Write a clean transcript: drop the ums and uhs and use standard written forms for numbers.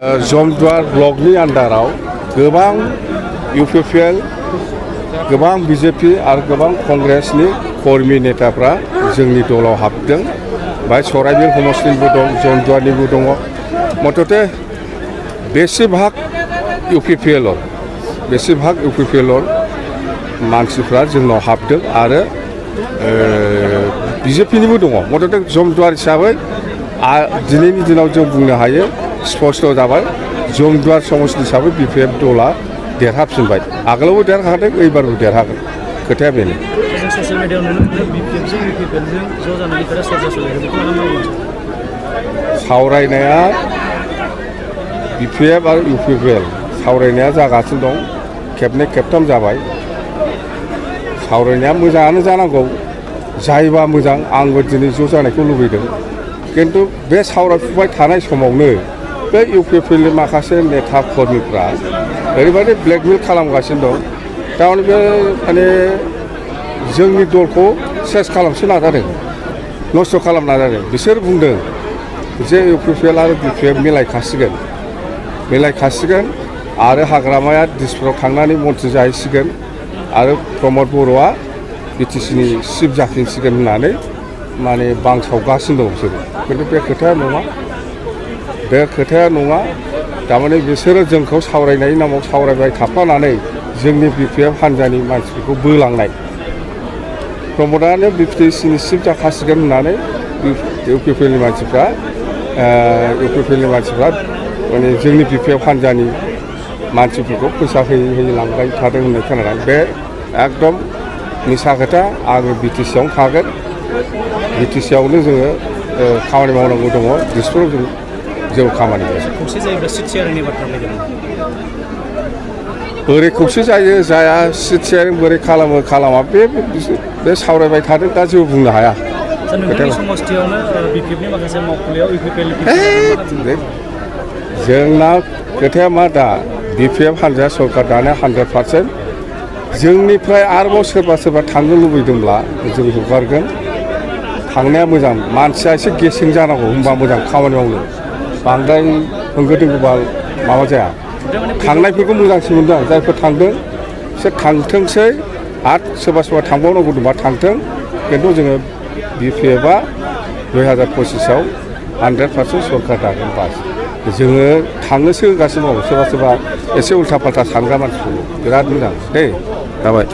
जमदुवार ब्लकनि आन्दाराव गोबां इउपिपिएल गोबां बिजेपि आरो गोबां कंग्रेसनि कर्मि नेताफ्रा जोंनि दलाव हाबदों। बाय सराइबिल समस्तिनिबो दं, जमदुवारनिबो दङ। मथथे बेसेभाग इउपिपिएल मानसिफ्रा जोंनाव हाबदों आरो बिजेपिनिबो दङ। मथथे जमदुवार हिसाबै दिनैनि दिनाव जों बुंनो हायो स्पष्ट जाबाय जमदुवार समस्ति हिसाबै बिपिएफ दला देरहाफिनबाय। आगोलावबो देरहादों, एबारबो देरहागोन। खोथाया बेनो। ससियेल मिडियायाव नुनो मोनो बिपिएफजों इउपिपिएलजों ज' जानानै खोथा चर्चा सोलियो। बेखौ खालामनांगौ सावरायनाया बिपिएफ आरो इउपिपिएल सावरायनाया जागासिनो दं। खेबनै खेबथाम जाबाय। सावरायनाया मोजाङानो जानांगौ, जायोबा मोजां। आंबो दिनै ज' जानायखौ लुबैदों। किन्तु बे सावरायफुबाय थानाय समावनो बे इउपिपिएलनि माखासे नेता कर्मिफ्रा ओरैबायदि ब्लेकमेल खालामगासिनो दं। थारमाने बे माने जोंनि दलखौ सेस खालामनो नाजादों, नस्थ' खालामनो नाजादों। बिसोर बुंदों जे इउपिपिएल आरो बिपिएफ मिलायखासिगोन आरो हाग्रामाया दिसपुराव थांनानै मन्थ्रि जाहैसिगोन आरो प्रमद बर'आ बिटिसिनि चिफ जाफिनसिगोन होननानै माने बांसावगासिनो दं बिसोरो। खिन्थु बे खोथाया नङा। थारमाने बिसोरो जोंखौ सावरायनायनि नामाव सावरायबाय थाफानानै जोंनि बिपिएफ हान्जानि मानसिफोरखौ बोलांनाय। प्रमदानो बिटिसिनि चिफ जाखासिगोन होननानै इउपिपिएलनि मानसिफ्रा माने जोंनि बिपिएफ हान्जानि मानसिफोरखौ फैसा होयै लांबाय थादों होननाय खोनादों। बे एकदम मिसा खोथा। आङो बिटिसियावनो थागोन। बिटिसियावनो जोङो खामानि मावनांगौ दङ। दिसपुराव जों जेबो खामानि गैया। खौसे जायोब्ला सिट शेयारिंनि बाथ्रा फैदों। बोरै खौसे जायो जाया, सिट शेयारिं बोरै खालामा बे सावरायबाय थादों। दा जेबो बुंनो हाया। नोंथांनि समस्तियावनो बिपिएफनि माखासे मावखुलियाव इउपिपिएल जोंना खोथाया मा दा बिपिएफ हान्जाया सरकार दानाया 100%। जोंनिफ्राय आरोबाव सोरबा थांनो लुबैदोंब्ला जों हगारगोन। थांनाया मोजां, मानसिया एसे गेसें जानांगौ, होमबा मोजां खामानि मावनो। बांद्राय होंगो दोंगोबा माबा जाया। थांनायफोरखौ मोजांसिन मोनदों। जायफोर थांदों बिसोर थांथोंसै। आरो सोरबा थांबावनांगौ दंबा थांथों। खिन्थु जोङो बिपिएफआ 2025आव 100% सरकार दागोन बास। जोङो थांनोसो होगासिनो दं। सोरबा एसे उल्था फाल्था सानग्रा मानसिफोर बिराद मोजां दे। जाबाय।